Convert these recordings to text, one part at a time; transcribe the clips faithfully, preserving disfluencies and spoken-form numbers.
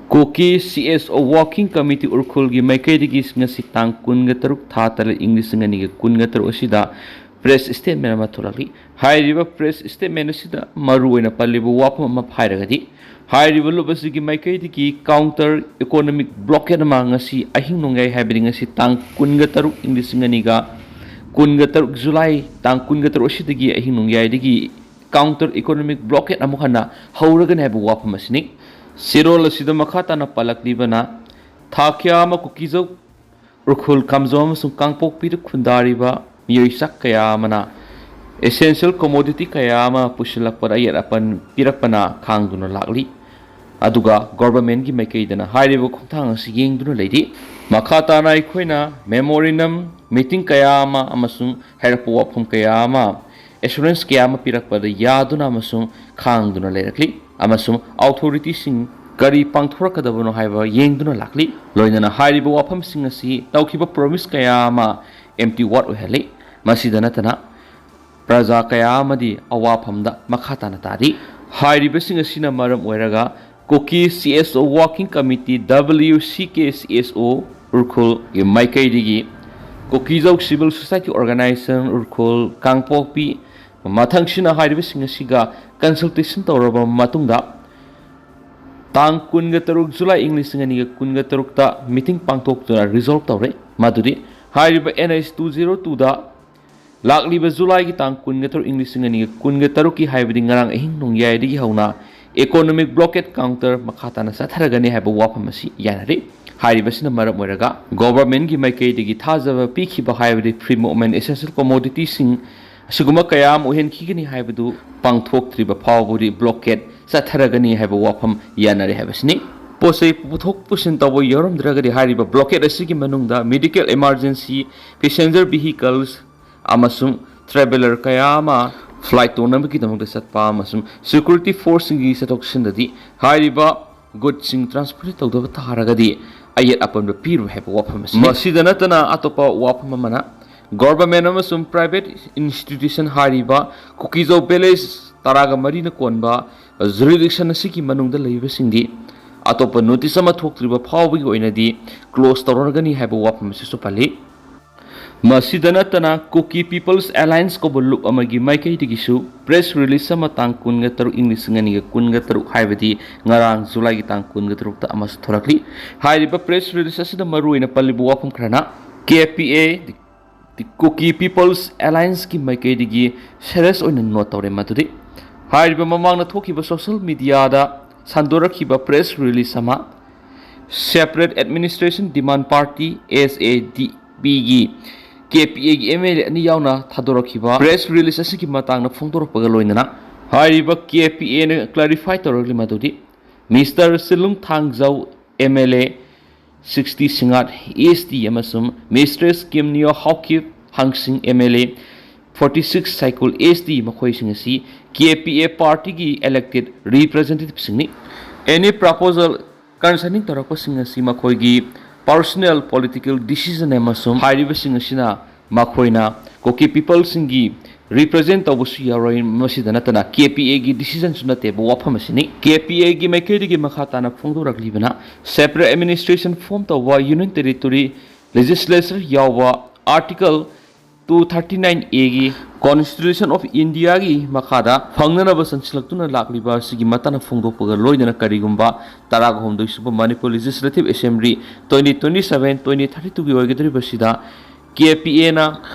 ꯀꯨꯀꯤ C S ꯑꯣ working committee ꯎꯔꯈꯨꯜꯒꯤ ꯃꯥꯏꯀꯩꯗꯒꯤ ꯉꯁꯤ ꯇꯥꯡ ꯀꯨꯟꯒ ꯇꯔꯨꯛ ꯊꯥ ꯇꯔꯦꯠ ꯏꯪ ꯂꯤꯁꯤꯡ ꯑꯅꯤꯒ ꯀꯨꯟꯒ ꯇꯔꯨꯛ ꯑꯁꯤꯗ ꯄ꯭ꯔꯦꯁ ꯁ꯭ꯇꯦꯠꯃꯦꯟ ꯑꯃ ꯊꯣꯛꯂꯛꯂꯤ꯫ ꯍꯥꯏꯔꯤꯕ ꯄ꯭ꯔꯦꯁ ꯁ꯭ꯇꯦꯠꯃꯦꯟ ꯑꯁꯤꯗ ꯃꯔꯨ ꯑꯣꯏꯅ ꯄꯜꯂꯤꯕ ꯋꯥꯐꯝ ꯑꯃ ꯍꯥꯏꯔꯒꯗꯤ, ꯍꯥꯏꯔꯤꯕ ꯂꯨꯞ ꯑꯁꯤꯒꯤ ꯃꯥꯏꯀꯩꯗꯒꯤ ꯀꯥꯎꯟꯇꯔ ꯏꯀꯣꯅꯣꯃꯤꯛ ꯕ꯭ꯂꯣꯀꯦꯠ ꯑꯃ ꯉꯁꯤ ꯑꯍꯤꯡ ꯅꯣꯡꯌꯥꯏ, ꯍꯥꯏꯕꯗꯤ ꯉꯁꯤ ꯇꯥꯡ ꯀꯨꯟꯒ ꯇꯔꯨꯛ ꯏꯪ ꯂꯤꯁꯤꯡ ꯑꯅꯤꯒ ꯀꯨꯟꯒ ꯇꯔꯨꯛ ꯖꯨꯂꯥꯏ ꯇꯥꯡ ꯀꯨꯟꯒ ꯇꯔꯨꯛ ꯑꯁꯤꯗꯒꯤ ꯑꯍꯤꯡ ꯅꯣꯡꯌꯥꯏꯗꯒꯤ ꯀꯥꯎꯟꯇꯔ ꯏꯀꯣꯅꯣꯃꯤꯛ ꯕ꯭ꯂꯣꯀꯦꯠ ꯑꯃꯨꯛ ꯍꯟꯅ ꯍꯧꯔꯒꯅꯤ ꯍꯥꯏꯕ ꯋꯥꯐꯝ ꯑꯁꯤꯅꯤ꯫ ꯆꯦꯔꯣꯜ ꯑꯁꯤꯗ ꯃꯈꯥ ꯇꯥꯅ ꯄꯜꯂꯛꯂꯤꯕꯅ, ꯊꯥ ꯀꯌꯥ ꯑꯃ ꯀꯨꯀꯤꯖꯧ ꯎꯔꯈꯨꯜ, ꯀꯥꯝꯖꯣꯡ ꯑꯃꯁꯨꯡ ꯀꯥꯡꯄꯣꯛꯄꯤꯗ ꯈꯨꯟꯗꯥꯔꯤꯕ ꯃꯤꯑꯣꯏ ꯆꯥꯛ ꯀꯌꯥ ꯑꯃꯅ essential commodity ꯀꯌꯥ ꯑꯃ ꯄꯨꯁꯤꯜꯂꯛꯄꯗ ꯑꯌꯦꯠ ꯑꯄꯟ ꯄꯤꯔꯛꯄꯅ ꯈꯥꯡꯗꯨꯅ ꯂꯥꯛꯂꯤ꯫ ꯑꯗꯨꯒ ꯒꯣꯚꯔꯟꯃꯦꯟꯠꯀꯤ ꯃꯥꯏꯀꯩꯗꯅ ꯍꯥꯏꯔꯤꯕ ꯈꯣꯡꯊꯥꯡ ꯑꯁꯤ ꯌꯦꯡꯗꯨꯅ ꯂꯩꯔꯤ꯫ ꯃꯈꯥ ꯇꯥꯅ ꯑꯩꯈꯣꯏꯅ ꯃꯦꯃꯣꯔꯦꯟꯗꯝ, ꯃꯤꯇꯤꯡ ꯀꯌꯥ ꯑꯃ ꯑꯃꯁꯨꯡ ꯍꯥꯏꯔꯛꯄ ꯋꯥꯐꯝ ꯀꯌꯥ ꯑꯃ, ꯑꯦꯁꯨꯔꯦꯟꯁ ꯀꯌꯥ ꯑꯃ ꯄꯤꯔꯛꯄꯗ ꯌꯥꯗꯨꯅ ꯑꯃꯁꯨꯡ ꯈꯥꯡꯗꯨꯅ ꯂꯩꯔꯛꯂꯤ, ꯑꯃꯁꯨꯡ ꯑꯣꯊꯣꯔꯤꯇꯤꯁꯤꯡ ꯀꯔꯤ ꯄꯥꯡꯊꯣꯔꯛꯀꯗꯕꯅꯣ ꯍꯥꯏꯕ ꯌꯦꯡꯗꯨꯅ ꯂꯥꯛꯂꯤ꯫ ꯂꯣꯏꯅꯅ ꯍꯥꯏꯔꯤꯕ ꯋꯥꯐꯝꯁꯤꯡ ꯑꯁꯤ ꯇꯧꯈꯤꯕ ꯄ꯭ꯔꯣꯃꯤꯁ ꯀꯌꯥ ꯑꯃ ꯑꯦꯝꯇꯤ ꯋꯥꯔꯗ ꯑꯣꯏꯍꯜꯂꯤ꯫ ꯃꯁꯤꯗ ꯅꯠꯇꯅ ꯄ꯭ꯔꯖꯥ ꯀꯌꯥ ꯑꯃꯗꯤ ꯑꯋꯥꯐꯝꯗ ꯃꯈꯥ ꯇꯥꯅ ꯇꯥꯔꯤ꯫ ꯍꯥꯏꯔꯤꯕꯁꯤꯡ ꯑꯁꯤꯅ ꯃꯔꯝ ꯑꯣꯏꯔꯒ ꯀꯨꯀꯤ ꯁꯤ ꯑꯦꯁ ꯑꯣ ꯋꯥꯔꯀꯤꯡ ꯀꯃꯤꯇꯤ, ꯗꯕ꯭ꯂꯤꯌꯨ ꯁꯤ ꯀꯦ ꯁꯤ ꯑꯦꯁ ꯑꯣ ꯎꯔꯈꯨꯜꯒꯤ ꯃꯥꯏꯀꯩꯗꯒꯤ ꯀꯨꯀꯤꯖꯧ ꯁꯤꯚꯤꯜ ꯁꯣꯁꯥꯏꯇꯤ ꯑꯣꯔꯒꯅꯥꯏꯖꯦꯁꯟ ꯎꯔꯈꯨꯜ, ꯀꯥꯡꯄꯣꯛꯄꯤ, ꯃꯊꯪꯁꯤꯅ ꯍꯥꯏꯔꯤꯕꯁꯤꯡ ꯑꯁꯤꯒ ꯀꯟꯁꯜꯇꯦꯁꯟ ꯇꯧꯔꯕ ꯃꯇꯨꯡꯗ ꯇꯥꯡ ꯀꯨꯟꯒ ꯇꯔꯨꯛ ꯖꯨꯂꯥꯏ ꯏꯪ ꯂꯤꯁꯤꯡ ꯑꯅꯤꯒ ꯀꯨꯟꯒ ꯇꯔꯨꯛꯇ ꯃꯤꯇꯤꯡ ꯄꯥꯡꯊꯣꯛꯇꯨꯅ ꯔꯤꯖꯣꯜꯕ ꯇꯧꯔꯦ꯫ ꯃꯗꯨꯗꯤ ꯍꯥꯏꯔꯤꯕ ꯑꯦꯟ ꯑꯩꯆ ꯇꯨ ꯖꯤꯔꯣ ꯇꯨꯗ ꯂꯥꯛꯂꯤꯕ ꯖꯨꯂꯥꯏꯒꯤ ꯇꯥꯡ ꯀꯨꯟꯒ ꯇꯔꯨꯛ ꯏꯪ ꯂꯤꯁꯤꯡ ꯑꯅꯤꯒ ꯀꯨꯟꯒ ꯇꯔꯨꯛꯀꯤ, ꯍꯥꯏꯕꯗꯤ ꯉꯔꯥꯡ ꯑꯍꯤꯡ ꯅꯣꯡꯌꯥꯏꯗꯒꯤ ꯍꯧꯅ ꯏꯀꯣꯅꯣꯃꯤꯛ ꯕ꯭ꯂꯣꯀꯦꯠ ꯀꯥꯎꯟꯇꯔ ꯃꯈꯥ ꯇꯥꯅ ꯆꯠꯊꯔꯒꯅꯤ ꯍꯥꯏꯕ ꯋꯥꯐꯝ ꯑꯁꯤ ꯌꯥꯅꯔꯤ꯫ ꯍꯥꯏꯔꯤꯕꯁꯤꯅ ꯃꯔꯝ ꯑꯣꯏꯔꯒ ꯒꯣꯚꯔꯟꯃꯦꯟꯠꯀꯤ ꯃꯥꯏꯀꯩꯗꯒꯤ ꯊꯥꯖꯕ ꯄꯤꯈꯤꯕ, ꯍꯥꯏꯕꯗꯤ ꯐ꯭ꯔꯤ ꯃꯨꯚꯃꯦꯟꯠ, ꯑꯦꯁꯦꯟꯁꯤꯌꯦꯜ ꯀꯣꯃꯣꯗꯤꯇꯤꯁꯤꯡ ꯑꯁꯤꯒꯨꯝꯕ ꯀꯌꯥ ꯑꯃ ꯑꯣꯏꯍꯟꯈꯤꯒꯅꯤ ꯍꯥꯏꯕꯗꯨ ꯄꯥꯡꯊꯣꯛꯇ꯭ꯔꯤꯕ ꯐꯥꯎꯕꯗꯤ ꯕ꯭ꯂꯣꯀꯦꯠ ꯆꯠꯊꯔꯒꯅꯤ ꯍꯥꯏꯕ ꯋꯥꯐꯝ ꯌꯥꯅꯔꯦ ꯍꯥꯏꯕꯁꯤꯅꯤ꯫ ꯄꯣꯠ ꯆꯩ ꯄꯨꯊꯣꯛ ꯄꯨꯁꯤꯟ ꯇꯧꯕ ꯌꯥꯎꯔꯝꯗ꯭ꯔꯒꯗꯤ ꯍꯥꯏꯔꯤꯕ ꯕ꯭ꯂꯣꯀꯦꯠ ꯑꯁꯤꯒꯤ ꯃꯅꯨꯡꯗ ꯃꯦꯗꯤꯀꯦꯜ ꯏꯃꯥꯔꯖꯦꯟꯁꯤ, ꯄꯦꯁꯦꯟꯖꯔ ꯚꯤꯍꯤꯀꯜꯁ ꯑꯃꯁꯨꯡ ꯇ꯭ꯔꯦꯚꯦꯂꯔ ꯀꯌꯥ ꯑꯃ ꯐ꯭ꯂꯥꯏꯠ ꯇꯣꯡꯅꯕꯒꯤꯗꯃꯛꯇ ꯆꯠꯄ ꯑꯃꯁꯨꯡ ꯁꯦꯀ꯭ꯌꯨꯔꯤꯇꯤ ꯐꯣꯔꯁꯁꯤꯡꯒꯤ ꯆꯠꯊꯣꯛ ꯆꯠꯁꯤꯟꯗꯗꯤ ꯍꯥꯏꯔꯤꯕ ꯒꯨꯗꯁꯤꯡ ꯇ꯭ꯔꯥꯟꯁꯄꯣꯔꯠ ꯇꯧꯗꯕ ꯇꯥꯔꯒꯗꯤ ꯑꯌꯦꯠ ꯑꯄꯟꯕ ꯄꯤꯔꯣꯏ ꯍꯥꯏꯕ ꯋꯥꯐꯝ ꯑꯁꯤꯅꯤ꯫ ꯃꯁꯤꯗ ꯅꯠꯇꯅ ꯑꯇꯣꯞꯄ ꯋꯥꯐꯝ ꯑꯃꯅ, ꯒꯣꯚꯔꯟꯃꯦꯟꯠ ꯑꯃꯁꯨꯡ ꯄ꯭ꯔꯥꯏꯚꯦꯠ ꯏꯟꯁꯇꯤꯇ꯭ꯌꯨꯁꯟ ꯍꯥꯏꯔꯤꯕ ꯀꯨꯀꯤꯖꯧ ꯚꯤꯂꯦꯖ ꯇꯔꯥꯒ ꯃꯔꯤꯅ ꯀꯣꯟꯕ ꯖꯨꯔꯤꯗꯤꯛꯁꯟ ꯑꯁꯤꯒꯤ ꯃꯅꯨꯡꯗ ꯂꯩꯕꯁꯤꯡꯗꯤ ꯑꯇꯣꯞꯄ ꯅꯣꯇꯤꯁ ꯑꯃ ꯊꯣꯛꯇ꯭ꯔꯤꯕ ꯐꯥꯎꯕꯒꯤ ꯑꯣꯏꯅꯗꯤ ꯀ꯭ꯂꯣꯖ ꯇꯧꯔꯒꯅꯤ ꯍꯥꯏꯕ ꯋꯥꯐꯝ ꯑꯁꯤꯁꯨ ꯄꯜꯂꯤ꯫ ꯃꯁꯤꯗ ꯅꯠꯇꯅ ꯀꯨꯀꯤ ꯄꯤꯄꯜꯁ ꯑꯦꯂꯥꯏꯟꯁ ꯀꯧꯕ ꯂꯨꯞ ꯑꯃꯒꯤ ꯃꯥꯏꯀꯩꯗꯒꯤꯁꯨ ꯄ꯭ꯔꯦꯁ ꯔꯤꯂꯤꯁ ꯑꯃ ꯇꯥꯡ ꯀꯨꯟꯒ ꯇꯔꯨꯛ ꯏꯪ ꯂꯤꯁꯤꯡ ꯑꯅꯤꯒ ꯀꯨꯟꯒ ꯇꯔꯨꯛ, ꯍꯥꯏꯕꯗꯤ ꯉꯔꯥꯡ ꯖꯨꯂꯥꯏꯒꯤ ꯇꯥꯡ ꯀꯨꯟꯒ ꯇꯔꯨꯛꯇ ꯑꯃꯁꯨ ꯊꯣꯔꯛꯂꯤ꯫ ꯍꯥꯏꯔꯤꯕ ꯄ꯭ꯔꯦꯁ ꯔꯤꯂꯤꯁ ꯑꯁꯤꯗ ꯃꯔꯨꯑꯣꯏꯅ ꯄꯜꯂꯤꯕ ꯋꯥꯐꯝ ꯈꯔꯅ ꯀꯦ ꯄꯤ ꯑꯦ, ꯀꯨꯀꯤ ꯄꯤꯄꯜꯁ ꯑꯦꯂꯥꯏꯟꯁꯀꯤ ꯃꯥꯏꯀꯩꯗꯒꯤ ꯁꯦꯔꯤꯌꯁ ꯑꯣꯏꯅ ꯅꯣꯠ ꯇꯧꯔꯦ꯫ ꯃꯗꯨꯗꯤ ꯍꯥꯏꯔꯤꯕ ꯃꯃꯥꯡꯗ ꯊꯣꯛꯈꯤꯕ ꯁꯣꯁꯤꯌꯦꯜ ꯃꯤꯗꯤꯌꯥꯗ ꯁꯟꯗꯣꯔꯛꯈꯤꯕ ꯄ꯭ꯔꯦꯁ ꯔꯤꯂꯤꯁ ꯑꯃ, Separate Administration Demand Party, S A D P ꯒꯤ ꯀꯦ ꯄꯤ ꯑꯦꯒꯤ ꯑꯦꯝ ꯑꯦꯜ ꯑꯦ ꯑꯅꯤ ꯌꯥꯎꯅ ꯊꯥꯗꯣꯔꯛꯈꯤꯕ ꯄ꯭ꯔꯦꯁ ꯔꯤꯂꯤꯁ ꯑꯁꯤꯒꯤ ꯃꯇꯥꯡꯗ ꯐꯣꯡꯗꯣꯔꯛꯄꯒ ꯂꯣꯏꯅꯅ ꯍꯥꯏꯔꯤꯕ ꯀꯦ ꯄꯤ ꯑꯦꯅ ꯀ꯭ꯂꯥꯔꯤꯐꯥꯏ ꯇꯧꯔꯛꯂꯤ꯫ ꯃꯗꯨꯗꯤ mister Silung Thangjou, M L A sixty Singngat, S T, ꯑꯃꯁꯨꯡ mistress Kim Neo Haokip Hangshing, M L A forty six Saikul, S T, ꯃꯈꯣꯏꯁꯤꯡ ꯑꯁꯤ ꯀꯦ ꯄꯤ ꯑꯦ ꯄꯥꯔꯇꯤꯒꯤ ꯏꯂꯦꯛꯇꯦꯗ ꯔꯤꯄ꯭ꯔꯖꯦꯟꯇꯦꯇꯤꯚꯁꯤꯡꯅꯤ꯫ ꯑꯦꯅꯤ ꯄ꯭ꯔꯄꯣꯖꯦꯜ ꯀꯟꯁꯔꯅꯤꯡ ꯇꯧꯔꯛꯄꯁꯤꯡ ꯑꯁꯤ ꯃꯈꯣꯏꯒꯤ ꯄꯔꯁꯣꯅꯦꯜ ꯄꯣꯂꯤꯇꯤꯀꯦꯜ ꯗꯤꯁꯤꯖꯟ ꯑꯃꯁꯨꯡ ꯍꯥꯏꯔꯤꯕꯁꯤꯡ ꯑꯁꯤꯅ ꯃꯈꯣꯏꯅ ꯀꯨꯀꯤ ꯄꯤꯄꯜꯁꯤꯡꯒꯤ ꯔꯤꯄ꯭ꯔꯖꯦꯟ ꯇꯧꯕꯁꯨ ꯌꯥꯔꯣꯏ꯫ ꯃꯁꯤꯗ ꯅꯠꯇꯅ ꯀꯦ ꯄꯤ ꯑꯦꯒꯤ ꯗꯤꯁꯤꯖꯟꯁꯨ ꯅꯠꯇꯦꯕ ꯋꯥꯐꯝ ꯑꯁꯤꯅꯤ꯫ ꯀꯦ ꯄꯤ ꯑꯦꯒꯤ ꯃꯥꯏꯀꯩꯗꯒꯤ ꯃꯈꯥ ꯇꯥꯅ ꯐꯣꯡꯗꯣꯔꯛꯂꯤꯕꯅ ꯁꯦꯄꯔꯦꯠ ꯑꯦꯗꯃꯤꯅꯤꯁꯇ꯭ꯔꯦꯁꯟ ꯐꯣꯔꯝ ꯇꯧꯕ ꯌꯨꯅꯤꯌꯟ ꯇꯦꯔꯤꯇꯣꯔꯤ ꯂꯦꯖꯤꯁꯂꯦꯆꯔ ꯌꯥꯎꯕ ꯑꯥꯔꯇꯤꯀꯜ ꯇꯨ ꯊꯥꯔꯇꯤ ꯅꯥꯏꯟ ꯑꯦꯒꯤ ꯀꯣꯟꯁꯇꯤꯇ꯭ꯌꯨꯁꯟ ꯑꯣꯐ ꯏꯟꯗꯤꯌꯥꯒꯤ ꯃꯈꯥꯗ ꯐꯪꯅꯅꯕ ꯆꯪꯁꯤꯜꯂꯛꯇꯨꯅ ꯂꯥꯛꯂꯤꯕ ꯑꯁꯤꯒꯤ ꯃꯇꯥꯡꯗ ꯐꯣꯡꯗꯣꯛꯄꯒ ꯂꯣꯏꯅꯅ ꯀꯔꯤꯒꯨꯝꯕ ꯇꯔꯥꯒ ꯍꯨꯝꯗꯣꯏ ꯁꯨꯕ Manipur legislative assembly twenty twenty seven, twenty thirty ꯇꯨꯒꯤ ꯑꯣꯏꯒꯗꯧꯔꯤꯕꯁꯤꯗ ꯀꯦ ꯄꯤ ꯑꯦꯅ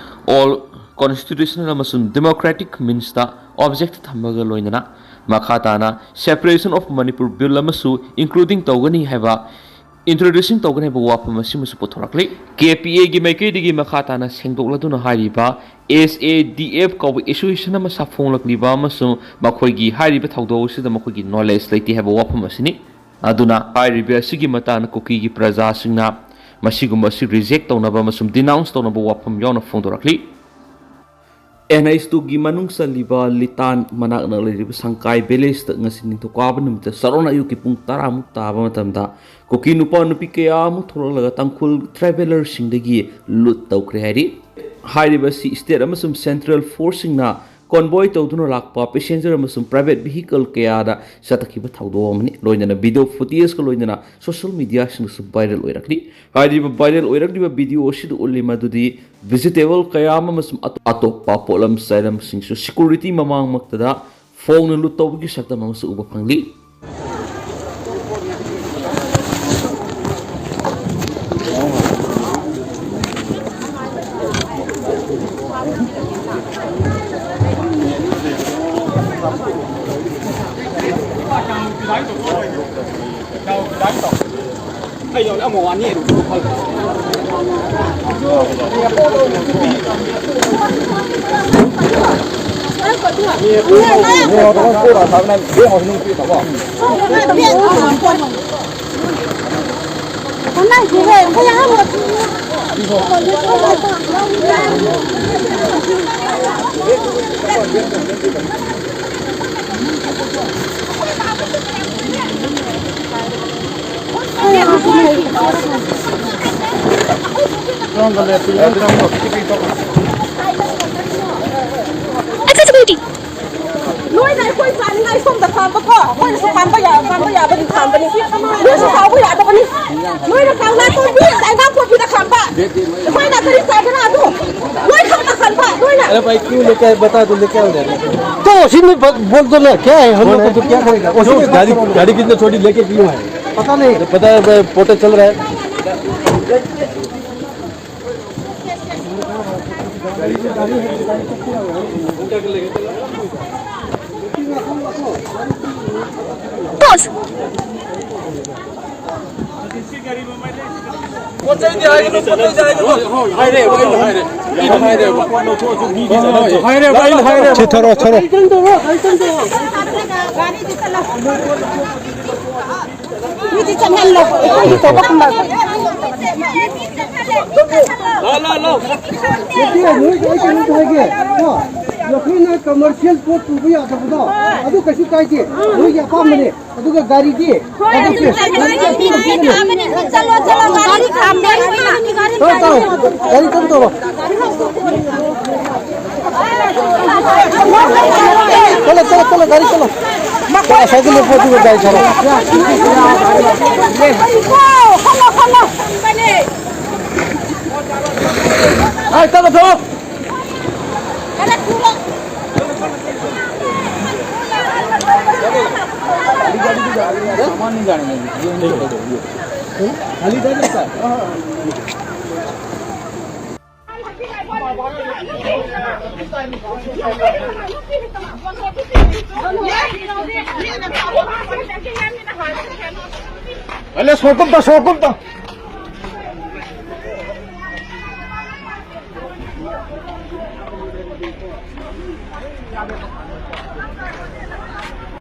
ꯑꯣꯜ ꯀꯣꯟꯁꯇꯤꯇ꯭ꯌꯨꯁꯅꯦꯜ ꯑꯃꯁꯨꯡ ꯗꯦꯃꯣꯀ꯭ꯔꯦꯇꯤꯛ ꯃꯤꯟꯁꯇ ꯑꯣꯕꯖꯦꯛ ꯊꯝꯕꯒ ꯂꯣꯏꯅꯅ ꯃꯈꯥ ꯇꯥꯅ ꯁꯦꯄꯔꯦꯁꯟ ꯑꯣꯐ ꯃꯅꯤꯄꯨꯔ ꯕꯤꯜ ꯑꯃꯁꯨ ꯏꯟꯀ꯭ꯂꯨꯗꯤꯡ ꯇꯧꯒꯅꯤ ꯍꯥꯏꯕ, ꯏꯟꯇ꯭ꯔꯣꯗ꯭ꯌꯨꯁꯤꯡ ꯇꯧꯒꯅꯤ ꯍꯥꯏꯕ ꯋꯥꯐꯝ ꯑꯁꯤꯃꯁꯨ ꯄꯨꯊꯣꯔꯛꯂꯤ꯫ ꯀꯦ ꯄꯤ ꯑꯦꯒꯤ ꯃꯥꯏꯀꯩꯗꯒꯤ ꯃꯈꯥ ꯇꯥꯅ ꯁꯦꯡꯗꯣꯛꯂꯗꯨꯅ ꯍꯥꯏꯔꯤꯕ ꯑꯦꯁ ꯑꯦ ꯗꯤ ꯑꯦꯐ ꯀꯧꯕ ꯑꯦꯁꯣꯁꯤꯌꯦꯁꯟ ꯑꯃ ꯁꯥꯐꯣꯡꯂꯛꯂꯤꯕ ꯑꯃꯁꯨꯡ ꯃꯈꯣꯏꯒꯤ ꯍꯥꯏꯔꯤꯕ ꯊꯧꯗꯣꯛ ꯑꯁꯤꯗ ꯃꯈꯣꯏꯒꯤ ꯅꯣꯂꯦꯖ ꯂꯩꯇꯦ ꯍꯥꯏꯕ ꯋꯥꯐꯝ ꯑꯁꯤꯅꯤ꯫ ꯑꯗꯨꯅ ꯍꯥꯏꯔꯤꯕ ꯑꯁꯤꯒꯤ ꯃꯇꯥꯡꯗ ꯀꯨꯀꯤꯒꯤ ꯄ꯭ꯔꯖꯥꯁꯤꯡꯅ ꯃꯁꯤꯒꯨꯝꯕ ꯑꯁꯤ ꯔꯤꯖꯦꯛ ꯇꯧꯅꯕ ꯑꯃꯁꯨꯡ ꯗꯤꯅꯥꯎꯟꯁ ꯇꯧꯅꯕ ꯋꯥꯐꯝ ꯌꯥꯎꯅ ꯐꯣꯡꯗꯣꯔꯛꯂꯤ꯫ ꯑꯦꯟ ꯑꯩꯆ ꯇꯨꯒꯤ ꯃꯅꯨꯡ ꯆꯜꯂꯤꯕ ꯂꯤꯇꯥꯟ ꯃꯅꯥꯛ ꯅꯛꯅ ꯂꯩꯔꯤꯕ ꯁꯪꯀꯥꯏ ꯚꯤꯂꯦꯖꯇ ꯉꯁꯤ ꯅꯤꯡꯊꯧꯀꯥꯕ ꯅꯨꯃꯤꯠꯇ ꯆꯔꯣꯟ ꯑꯌꯨꯛꯀꯤ ꯄꯨꯡ ꯇꯔꯥꯃꯨꯛ ꯇꯥꯕ ꯃꯇꯝꯗ ꯀꯨꯀꯤ ꯅꯨꯄꯥ ꯅꯨꯄꯤ ꯀꯌꯥ ꯑꯃ ꯊꯣꯛꯂꯛꯂꯒ ꯇꯥꯡꯈꯨꯜ ꯇ꯭ꯔꯥꯏꯕꯦꯂꯔꯁꯤꯡꯗꯒꯤ ꯂꯨꯠ ꯇꯧꯈ꯭ꯔꯦ ꯍꯥꯏꯔꯤ꯫ ꯍꯥꯏꯔꯤꯕ ꯑꯁꯤ ꯁ꯭ꯇꯦꯠ ꯑꯃꯁꯨꯡ ꯁꯦꯟꯇ꯭ꯔꯦꯜ ꯐꯣꯔꯁꯁꯤꯡꯅ ꯀꯣꯟꯕꯣꯏ ꯇꯧꯗꯨꯅ ꯂꯥꯛꯄ ꯄꯦꯁꯦꯟꯖꯔ ꯑꯃꯁꯨꯡ ꯄ꯭ꯔꯥꯏꯚꯦꯠ ꯚꯤꯍꯤꯀꯜ ꯀꯌꯥꯗ ꯆꯠꯊꯈꯤꯕ ꯊꯧꯗꯣꯛ ꯑꯃꯅꯤ꯫ ꯂꯣꯏꯅꯅ ꯚꯤꯗꯤꯑꯣ ꯐꯨꯇꯦꯖꯀ ꯂꯣꯏꯅꯅ ꯁꯣꯁꯤꯌꯦꯜ ꯃꯤꯗꯤꯌꯥꯁꯤꯡꯗꯁꯨ ꯚꯥꯏꯔꯦꯜ ꯑꯣꯏꯔꯛꯂꯤ꯫ ꯍꯥꯏꯔꯤꯕ ꯚꯥꯏꯔꯦꯜ ꯑꯣꯏꯔꯛꯂꯤꯕ ꯚꯤꯗꯤꯑꯣ ꯑꯁꯤꯗ ꯎꯠꯂꯤ ꯃꯗꯨꯗꯤ ꯚꯤꯖꯤꯇꯦꯕꯜ ꯀꯌꯥ ꯑꯃ ꯑꯃꯁꯨꯡ ꯑꯇꯣꯞ-, ꯑꯇꯣꯞꯄ ꯄꯣꯠꯂꯝ ꯆꯥꯏꯔꯝꯁꯤꯡꯁꯨ ꯁꯦꯀ꯭ꯌꯨꯔꯤꯇꯤ ꯃꯃꯥꯡꯃꯛꯇꯗ ꯐꯣꯡꯅ ꯂꯨꯠ ꯇꯧꯕꯒꯤ ꯁꯛꯇꯝ ꯑꯃꯁꯨ ꯎꯕ ꯐꯪꯂꯤ꯫ Accessibility. ꯅꯣꯏꯅ ꯑꯩꯈꯣꯏ ꯆꯥꯅꯤꯡꯉꯥꯏ ꯁꯣꯝꯗ ꯈꯥꯝꯕꯀꯣ, ꯑꯩꯈꯣꯏꯅꯁꯨ ꯈꯥꯝꯕ ꯌꯥ-, ꯈꯥꯝꯕ ꯌꯥꯕꯗꯤ ꯈꯥꯝꯕꯅꯤ, ꯅꯣꯏꯁꯨ ꯁꯥꯎꯕ ꯌꯥꯗꯕꯅꯤ꯫ ꯅꯣꯏꯅ ꯀꯪꯂꯥ ꯇꯣꯡꯕꯤ, ꯂꯩꯕꯥꯛ ꯄꯣꯛꯄꯤꯗ ꯈꯥꯝꯕ, ꯑꯩꯈꯣꯏꯅ ꯀꯔꯤ ꯆꯥꯒꯦꯔꯥ ꯑꯗꯨ ꯅꯣꯏ ꯈꯛꯇ ꯈꯟꯕ, ꯅꯣꯏꯅ ꯑꯔꯦ ꯚꯥꯏ, ꯀ꯭ꯌꯨ ꯂꯦꯀꯦ ꯍꯥꯏ, ꯕꯇꯥ ꯗꯣ ꯂꯦꯀꯦ ꯍꯥꯏ ꯎꯗꯔ. तो उसी में ब-, बोल दो ना, क्या है, हम लोग को तो क्या करेगा? उसी में गाड़ी, गाड़ी कितने छोटी लेके क्यों है? पता नहीं। पता है, पोर्टर चल रहा है। ꯊꯣꯔꯛꯑꯣ, ꯊꯣꯔꯛꯑꯣ꯫ ꯃꯤꯗꯤ ꯆꯪꯍꯜꯂꯣ꯫ ꯑꯩꯈꯣꯏꯒꯤ ꯊꯕꯛ ꯑꯃ꯫ ꯅꯠꯇꯦ, ꯅꯣꯏ, ꯑꯩ ꯀꯩꯅꯣꯝꯇ ꯍꯥꯏꯒꯦ꯫ ꯀꯣ, ꯅꯈꯣꯏꯅ ꯀꯃꯔꯁꯤꯌꯦꯜ ꯄꯣꯠ ꯄꯨꯕ ꯌꯥꯗꯕꯗꯣ, ꯑꯗꯨ ꯀꯩꯁꯨ ꯀꯥꯏꯗꯦ, ꯅꯣꯏꯒꯤ ꯑꯄꯥꯝꯕꯅꯦ꯫ ꯑꯗꯨꯒ ꯒꯥꯔꯤꯗꯤ? ꯆꯠꯂꯣ, ꯆꯠꯂꯣ, ꯒꯥꯔꯤ ꯈꯥꯝꯕ꯫ ꯇꯧꯔꯣ, ꯇꯧꯔꯣ, ꯒꯥꯔꯤ ꯀꯝ ꯇꯧꯔꯣ꯫ चलो, चलो, चलो, गाड़ी चलो। तो ऐसा के लिए फोटो में गाड़ी चलो। हाँ, चलो, चलो। खाली गाड़ी चलता है। अरे, सोकम तो, सोकम तो।